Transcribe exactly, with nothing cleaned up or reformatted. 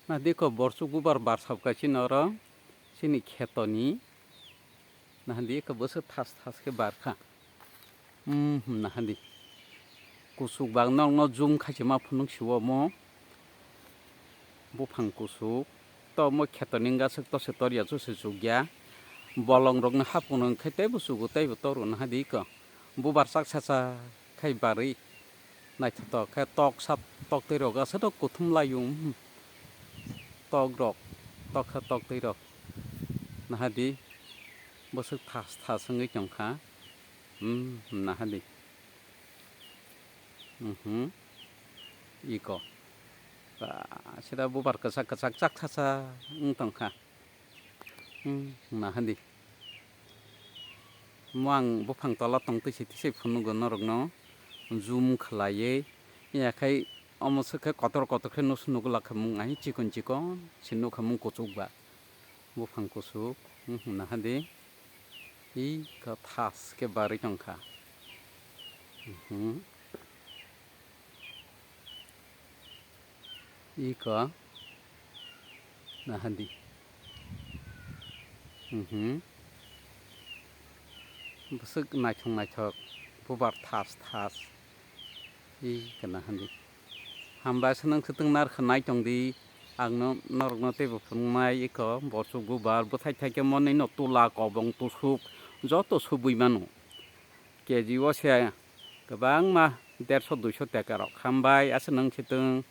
Nahadi ko borsuk bubar barsap kaisi noro chini khetoni. Nahadi ko bwswk thas thas khe barkha. Hmm, nahadi. Kusuk bang nokno zoom khaisima phunuk siwo mo. Buphang kusuk. To mo khetoni gaswk tose torya chuse chukya. Bolong rokno hapung rok khai teibo chugo teibo toro nahadi ko. Bubar chak sacha khai barwi. Naithotok khe tok sap tok twi rok aswk kuthum laiyung. Tok rok tok khe tok twi rok. Nahadi bwswk thas thas wngwi tongkha. Hmm, nahadi. Mhm. Iko. Ba, sida bubar kwchak kwchak chak sacha wng tongkha. Hmm, nahadi. Mo ang buphang tola tong twi se tisai phunugo norokno zoom khlaiwi. Yakhai omo swkhe kotor kotor khe nusu nugo lakha mung ahi chikon chikon se nukha mung kuchuk ba. Buphang kusuk, hmm, nahadi. Iko thas khe barwi tongkha. Mhm. Iko nahadi. Mhm. Bwswk naithok naithok bubar thas thas. Iko nahadi. Hambai swnang swtwng narwkha naitongdi. Ang no norokno teibo phunuknai iko borsuk bubar bwthai thaikhe monwi no tula kobong tusuk joto subui mano. K G o se kwbangma derso duiso teka rok hambai aswk nang swtwng.